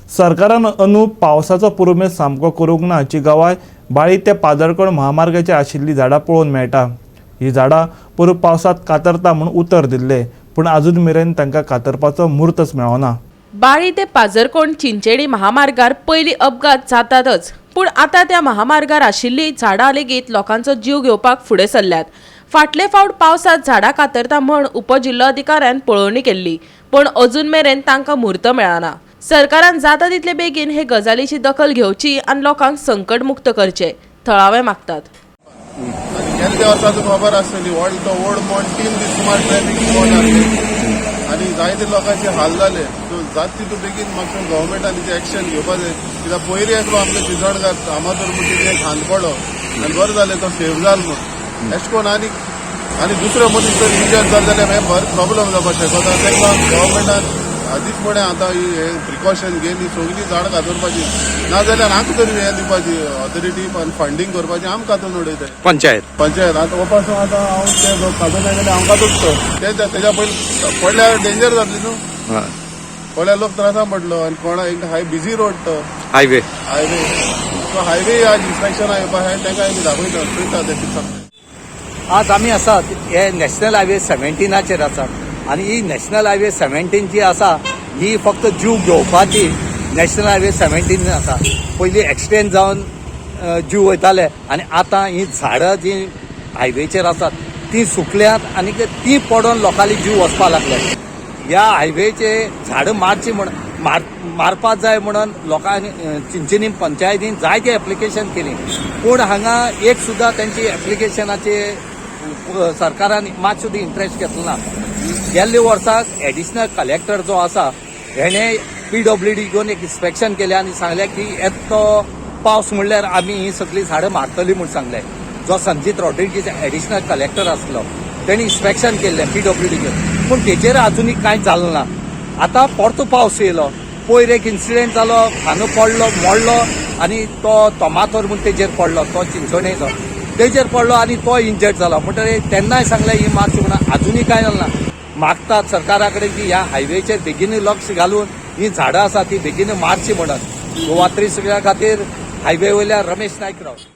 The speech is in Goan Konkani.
सरकारान अंदू पावसाचो पुरुमेंत सामको करूंक ना हाची गवाय बाळी ते पादरकोण महामार्गाचेर आशिल्लीं झाडां पळोवन मेळटा. ही झाडां पोरूं पावसांत कातरता म्हूण उतर दिल्लें, पूण आजून मेरेन तांकां कातरपाचो म्हूर्तच मेळना. बाळी ते पाजरकोण चिंचेडी महामार्गार पयलीं अपघात जातातच, पूण आतां त्या महामार्गार आशिल्लीं झाडां लेगीत लोकांचो जीव घेवपाक फुडें सरल्यात. फाटले फावट पावसांत झाडां कातरता म्हण उपजिल्लोधिकाऱ्यान पळोवणी केल्ली, पूण अजून मेरेन तांकां म्हूर्त मेळना. सरकारान जाता तितले बेगीन हे गजालीची दखल घेवची आनी लोकांक संकटमुक्त करचे, थळावे मागतात. आनी गेले त्या वर्सा तुका खबर आसतली, व्हड तो ओल्ड मोंट 3 दीस सुमार ट्रॅफीक बंद आसली आनी जायते लोकांचे हाल जाले. सो जात तितू बेगीन मातशें गव्हर्मेंटान तेजें एक्शन घेवपा जाय, कित्याक पयलीं एकलो आमच्या चिंचणकार आमादोर म्हणटा ते खांद पडलो आनी बरें जालें तो सेव जालो म्हूण. एशें कोन्न आनी आनी दुसरो मनीस जर इंजर्ड जालो जाल्यार हें बरें प्रॉब्लम जावपाक शकता. ताका गव्हर्मेंटान आदींच म्हळें आतां हें प्रिकॉशन घेवन ही सगळीं झाडां कातरपाची, नाजाल्यार आमकां तरी हें दिवपाची ऑथॉरिटी आनी फंडींग करपाची, आमकां कातरून उडयताय. पंचायत. पंचायत आतां हो पासून आतां हांव ते काजून जाल्यार हांव कातरतो ते तेज्या पयलीं पडल्यार डेंजर जातली न्हू. पडल्यार लोक त्रासान पडलो आनी कोणा एक हाय बिजी रोड तो. हायवे. हायवे. सो हायवे आज इन्स्पेक्शना येवपा आहाय, तांकां आमी दाखयता, चोयता ते कितें सांगता. आज आमी आसात हे नॅशनल हायवे 17चेर आसात आनी ही नॅशनल हायवे 17 जी आसा ही फक्त जीव घेवपाची नॅशनल हायवे 17 आसा. पयलीं एक्सिडेंट जावन जीव वयताले आनी आतां ही झाडां जीं हायवेचेर आसात तीं सुकल्यात आनी तीं पडोन लोकांले जीव वचपा लागले. ह्या हायवेचे झाडां मारची म्हण मारपा जाय म्हणून लोकांनी चिंचणी पंचायतीन जायते एप्लिकेशन केली, पूण हांगा एक सुद्दां तेंची एप्लिकेशनाचे सरकारान मात सुद्दां इंट्रस्ट घेतलो ना. गेल्ले वर्साक एडिशनल कलेक्टर जो आसा हेणे पीडब्ल्यूडी घेवन एक इन्स्पेक्शन केलें आनी सांगलें की येतो पावस म्हणल्यार आमी ही सगळीं झाडां मारतली म्हूण सांगलें. जो संजीत रॉड्रिगीज एडिशनल कलेक्टर आसलो तेणी इन्स्पेक्शन केल्लें पीडब्ल्यूडी घेवन, पूण तेचेर आजुनूय कांय जालें ना. आतां परतो पावस येयलो, पयर एक इन्सिडेंट जालो, खांदो पडलो, मोडलो आनी तो तोमातोर म्हूण तेजेर पडलो, तो चिंचोणेचो तेजेर पडलो आनी तो इंजर्ड जालो. म्हणटकीर तेन्नाय सांगलें ही मारची म्हणून, आजुनूय कांय जालें ना. मागतात सरकारा कडेन की ह्या हायवेचेर बेगीन लक्ष घालून ही झाडां आसा ती बेगीन मारची म्हणून. गोवा 3 सगळ्या खातीर हायवे वयल्या रमेश नायक राव.